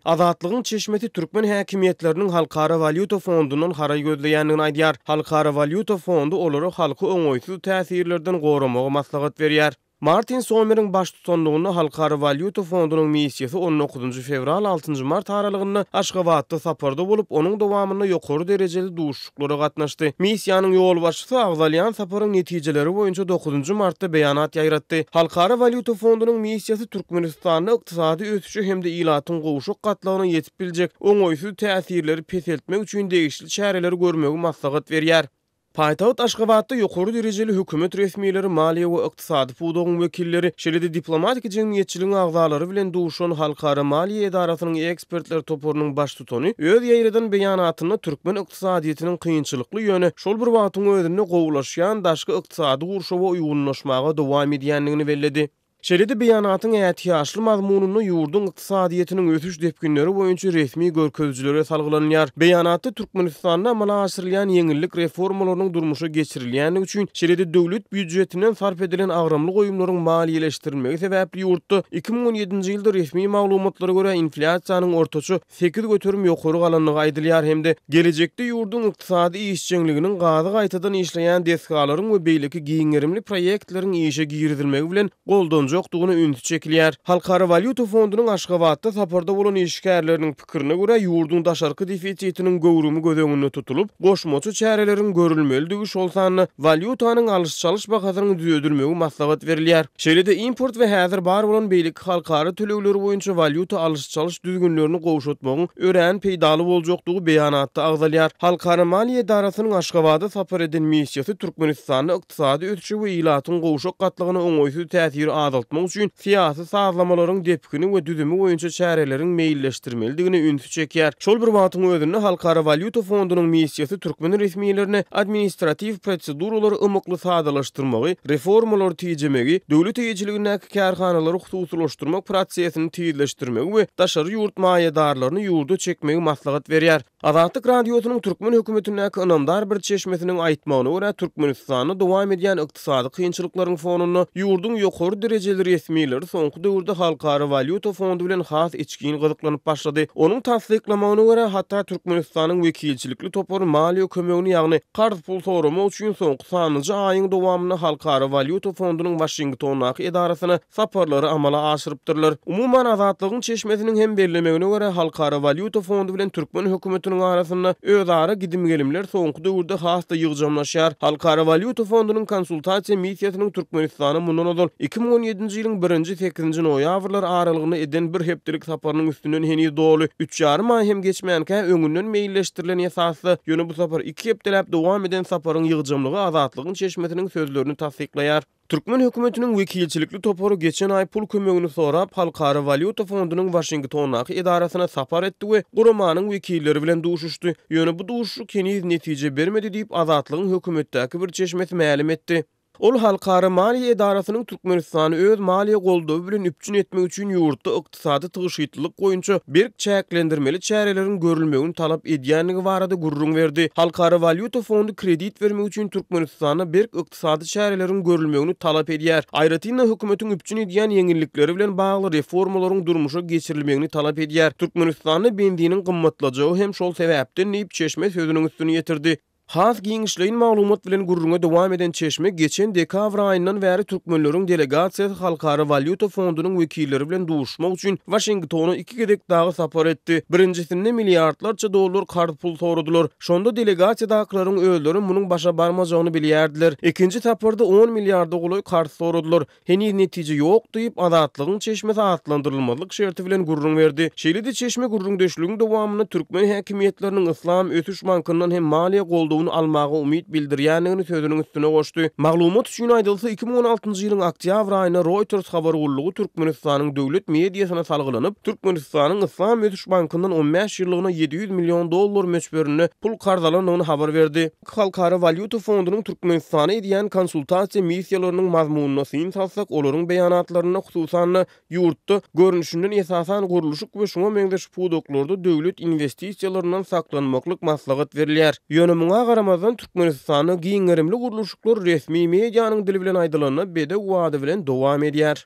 Azatlygyň çeşmesi türkmen häkimiýetleriniň Halkara walýuta fondundan haraý gözleýändigini aýdýar. Halkara walýuta fondy olara halky oňaýsyz täsirlerden goramagy maslahat berýär. Martin Sommeriň baştutanlygynda Halkara walýuta fondunyň missiýasy on dokuzynjy fewral, altynjy mart aralygynda Aşgabatda saparda bolup, onuň dowamynda ýokary derejeli duşuşyklara gatnaşdy. Missiýanyň ýolbaşçysy agzalýan saparyň netijeleri boýunça dokuzynjy martda beýanat ýaýratdy. Halkara walýuta fondunyň missiýasy Türkmenistanda ykdysady ösüşe hem-de ilatyň gowşak gatlagyna ýetip biljek oňaýsyz täsirleri peseltmek üçin degişli çäreleri görmegi maslahat berýär. Paýtagt Aşgabatda ýokary derejeli hökümet resmileri, maliýe we ykdysady pudagyň wekilleri, şeýle-de diplomatik jemgyýetçiligiň agzalary bilen duşan Halkara maliýe edarasynyň ekspertler toparynyň baştutany öz ýaýradan beýanatynda türkmen ykdysadyýetiniň kynçylykly, ýöne şol bir wagtyň özünde gowulaşýan daşky ykdysady gurşawa uýgunlaşmaga dowam edýändigini belledi. Şeýle-de beýanatyň ätiýaçly mazmunynda ýurduň ykdysadyýetiniň ösüş depginleri boýunça resmi görkezijilere salgylanylýar. Beýanatda Türkmenistanda amala aşyrylýan ýeňillik reformalarynyň durmuşa geçirilýändigi üçin, şeýle-de döwlet býujetinden sarp edilen agramly goýumlaryň maliýeleşdirilmegi sebäpli ýurtda 2017-nji ýylda resmi maglumatlara görä inflýasiýanyň ortaça 8% ýokary galandygy aýdylýar hem-de gelejekde ýurduň ykdysady işjeňliginiň gazy gaýtadan işleýän desgalaryň we beýleki giň gerimli proýektleriň işe girizilmegi bilen goldanjakdygyna ünsi çekilýär. Halkara walýuta fondunyň Aşgabatda saparda bolan işgärleriniň pikirine görä, ýurduň daşarky defisitiniň göwrümi göz öňünde tutulyp, goşmaça çäreleriň görülmelidigi, şol sanda walýutanyň alyş-çalyş bahasynyň düzedilmegi maslahat berilýär. Şeýle-de import we häzir bar bolan beýleki halkara tölegleri boýunça walýuta alyş-çalyş düzgünlerini gowşatmagyň örän peýdaly boljakdygy beýanatda agzalýar. Halkara maliýe edarasynyň Aşgabada sapar eden missiýasy Türkmenistanda ykdysady ösüşe we ilatyň gowşak gatlagyna oňaýsyz täsiri azaltmak üçin syýasy sazlamalaryň depgini we düzümi boýunça çäreleriň meýilleşdirmelidigine ünsi çekýär. Şol bir wagtyň özünde Halkara walýuta fondunyň missiýasy türkmen resmilerine administratiw proseduralary ymykly sadalaşdyrmagy, reformalary tijemegi, döwlet eýeçiligindäki kärhanalary hususylaşdyrmak prosesini tizleşdirmegi we daşary ýurt maýadarlaryny ýurda çekmegi maslahat berýär. Azatlyk Radiosynyň türkmen hökümetindäki ynamdar bir çeşmesiniň aýtmagyna görä, Türkmenistanda dowam edýän ykdysady kynçylyklaryň fonunda ýurduň ýokary derejeli resmileri soňky döwürde Halkara walýuta fondy bilen has içgin gyzyklanyp başlady. Onuň tassyklamagyna görä, hatda Türkmenistanyň wekilçilikli topary maliýe kömegini, ýagny karz pul soramak üçin soňky sanlyja aýyň dowamynda Halkara walýuta fondunyň Waşingtondaky edarasyna saparlary amala aşyrypdyrlar. Umuman, Azatlygyň çeşmesiniň hem bellemegine görä, Halkara walýuta fondy bilen türkmen hökümetiniň arasynda özara gidim-gelimler soňky döwürde has-da ýygjamlaşýar. Halkara walýuta fondunyň konsultasiýa missiýasynyň Türkmenistana mundan ozal 2017-nji ýylyň birinji, sekizinji noýabrlar aralygynda eden bir hepdelik saparynyň üstünden heniz doly üç ýarym aý hem geçmänkä, öňünden meýilleşdirilen esasda, ýöne bu sapar iki hepdeläp dowam eden saparyň ýygjamlygy Azatlygyň çeşmesiniň sözlerini tassyklaýar. Türkmen hökümetiniň wekilçilikli topary geçen aý pul kömegini sorap, Halkara walýuta fondunyň Waşingtondaky edarasyna sapar etdi we guramanyň wekilleri bilen duşuşdy. Ýöne bu duşuşyk heniz netije bermedi diýip, Azatlygyň hökümetdäki bir çeşmesi mälim etdi. Ol halkara maliýe edarasynyň Türkmenistany öz maliýe goldawy bilen üpjün etmek üçin ýurtda ykdysady tygşytlylyk boýunça berk çäklendirmeli çäreleriň görülmegini talap edýändigi barada gürrüň berdi. Halkara walýuta fondy kredit bermek üçin Türkmenistanda berk ykdysady çäreleriň görülmegini talap edýär. Aýratyn-da, hökümetiň üpjün edýän ýeňillikleri bilen bagly reformalaryň durmuşa geçirilmegini talap edýär. Türkmenistanda benziniň gymmatlajagy hem şol sebäpden diýip, çeşme sözüniň üstüni ýetirdi. Has giňişleýin maglumat bilen gürrüňe dowam eden çeşme geçen dekabr aýyndan bäri türkmenleriň delegasiýasy Halkara walýuta fondunyň wekilleri bilen duşuşmak üçin Waşingtona iki gezek dagy sapar etdi. Birinjisinde milliardlarça dollar karz pul soradylar. Şonda delegasiýadakylaryň özleri munuň başa barmajagyny bilýärdiler. Ikinji saparda on milliarda golaý karz soradylar. Heniz netije ýok diýip, Azatlygyň çeşmesi atlandyrylmazlyk şerti bilen gürrüň berdi. Şeýle-de çeşme gürrüňdeşligiň dowamynda türkmen häkimiýetleriniň Yslam ösüş bankyndan hem maliýe goldawyny almaga umyt bildirýändigini sözüniň üstüne goşdy. Maglumat üçin aýdylsa, 2016-njy ýylyň oktýabr aýynda Reuters habar gullugy Türkmenistanyň döwlet mediasyna salgylanyp, Türkmenistanyň Yslam ösüş bankyndan on bäş ýyllygyna 700 million dollar möçberinde pul karz alandygyny habar berdi. Halkara walýuta fondunyň Türkmenistana edýän konsultasiýa missiýalarynyň mazmunyna syn salsak, olaryň beýanatlarynda, hususan-da, ýurtda, görnüşinden, esasan, gurluşyk we şuňa meňzeş pudaklarda döwlet inwestisiýalaryndan saklanmaklyk maslahat berilýär. Ýöne muňa garamazdan, Türkmenistanda giň gerimli gurluşyklar resmi medianyň dili bilen aýdylanda bedew bady bilen dowam edýär.